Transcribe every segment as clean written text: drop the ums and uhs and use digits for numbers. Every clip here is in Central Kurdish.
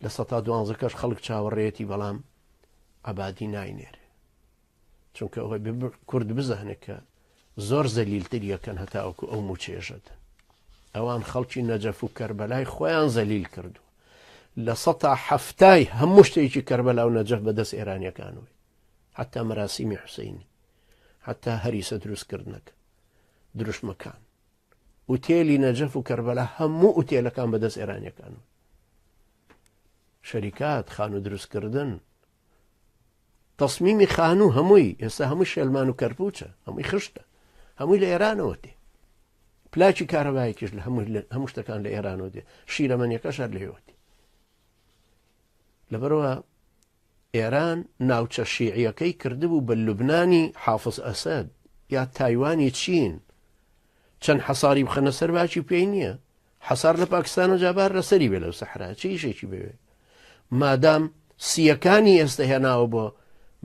لە سەتا دوانزەکەش خەڵک چاوەڕێیەتی بەڵام عەبادی ناینێرێ چونکە ئەوە کورد بزانێت کە زۆر زەلیلتر یەکەن هەتاوەکو ئەو موچێژەدەن ئەوان خەڵکی نەجەف و کەربەلای خۆیان زەلیل کردو لە سەتا هەفتای هەموو شتێکی کەربەلا و نەجەف بەدەست ئێرانیەکانەوەی حتا مەراسیمی حوسینی حتا هەریسە دروستکردنەکە دروشمەکان ئوتێلی نەجەف و کەربەلا هەموو ئوتێلەکان بەدەست ئێرانیەکان شەریکات خانوو دروستکردن تەسمیمی خانوو هەمووی ئێستا هەموو شێلمان و کەرپوچە هەمووی خشتە هەمووی لە ئێرانەوە تێ پلاکی کارەبایەکیش لە هەموو هەموو شتەکان لە ئێرانەوە دێ شیرەمەنیەکەش هەر لەوێوە دێ لەبەرەوە ئێران ناوچە شیعیەکەی کردبوو بە لوبنانی حافز ئەسەد یا تایوانی چین چەند حەساری بخەنە سەر باکی پێی نییە حەسار لە پاکستان و جابار لەسەری بێ لەو سەحرا چی ئیشێکی بوێ مادام سیەکانی ئێستا هێناوە بۆ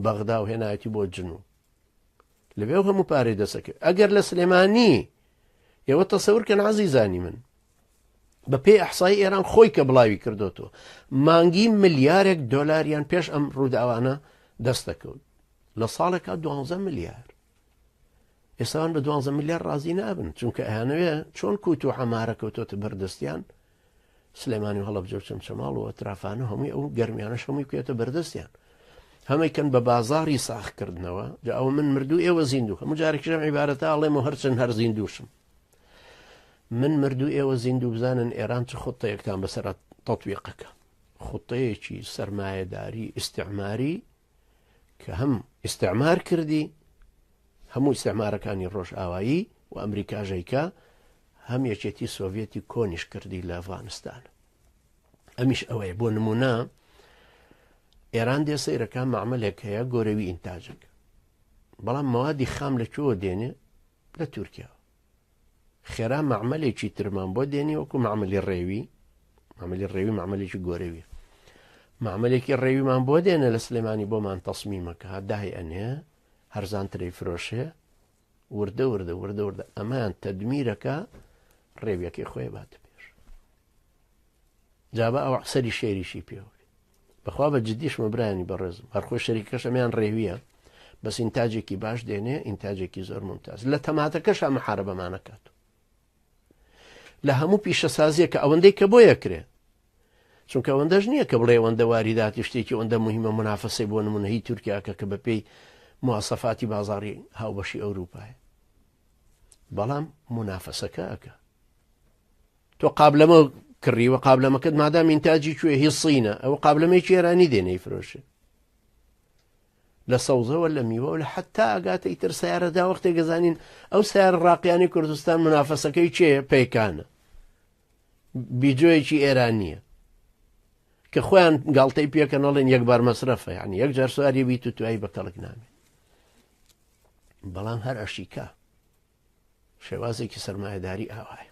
بەغدا و هێنایەتی بۆ جنوب لەوێ هەموو پارەی دەسەکە ئەگەر لە سلێمانی ئێوە تەسەور کەن عەزیزانی من بە پێی ئەحسای ئێران خۆی کە بڵاوی کردوتەوە مانگی ملیارێک دۆلاریان پێش ئەم ڕووداوانە دەست دەکەوت لە ساڵێکا دوانزە ملیار ئێستاوان بە دوانزە ملیار ڕازی نابن چونکە ئەیانەوێ چۆن کووت و عەمارە کەوتۆتە بەردەستیان سلێمانی و هەڵەبجە و چەمچەماڵ و ئەترافانە هەمووی ئەو گەرمیانەش هەمووی بکەوێتە بەردەستیان هەمەی کەن بە بازاری ساخکردنەوە جا ئەوە من مردوو ئێوە زیندوو هەموو جارێکیشم عیبارەتە ئەڵێم و هەرچەند هەر زیندووشم من مردوو ئێوە زیندوو بزانن ئێران چ خطەیەکتان بەسەر تەطبیقەکە خطەیەکی سەرمایەداری ئیستعماری کە هەم ئیستعمار کردی هەموو ئیستعمارەکانی ڕۆژئاوایی و ئەمریکاژەیکە هەم یەکێتی سۆڤێتی کۆنیش کردی لە ئەفغانستان ئەمیش ئەوەیە بۆ نمونە ئێران دێ سەیرەکە معملێک هەیە گۆرەوی ئینتاجێک بەڵام مەوادی خام لە کوێوە دێنێ لە تورکیا خێرا مەعمەلێکی ترمان بۆ دێنی وەکو مەعمەلی ڕێوی مەعمەلی ڕێوی مەعمەلێکی گۆرەوی مەعمەلێکی ڕێویمان بۆ دێنە لە سلێمانی بۆمان تەسمیمەکە دای ئەنێ هەرزانترەی فرۆشێ وردە وردە وردە وردە ئەمان تەدمیرەکە ڕێویەکەی خۆی باتە پێش جابا ئەو سەری شێریشی پێوە بەخوا بە جدیشمە برایانی بەڕێزم هەرخۆی شەریکەکەش ئەمیان ڕێویە بەس ئینتاجێکی باش دێنێ ئینتاجێکی زۆر ممتاز لە تەماتەکەش محاربەمانە کات لە هەموو پیشەسازیە کە ئەوەندەی کە بۆ یەکرێ چونکە ئەوەندەش نییە کە بڵێ ئەوەندە واریداتی شتێکی ئەوەندە مهمە منافەسەی بۆ نمونە هی تورکیاکە کە بەپێی مواسەفاتی بازاری هاوبەشی ئەوروپایە بەڵام منافەسەکە ئەکە تۆ قابلەمە کڕیوە قابلەمەکەت مادام ئینتاجی کوێ هی سینە ئەوە قابلەمەیەکی ئێرانی دێنەی فرۆشێ لە سەوزەوە لە میوە لە حتا ئاگاتە ئیتر سیارەدا وەختێک گەزانین ئەو سیار ڕاقیانی کوردستان منافەسەکەی چێ پێکانە بیجۆیەکی ئێرانیە کە خۆیان گاڵتەی پێکەنەڵێن یەک بار مەسرەفە یعنی یەک جار سواری بیت و توایی بە کەڵک نامێت بەڵام هەر ئەشیکا شێوازێکی سەرمایەداری ئاوایە.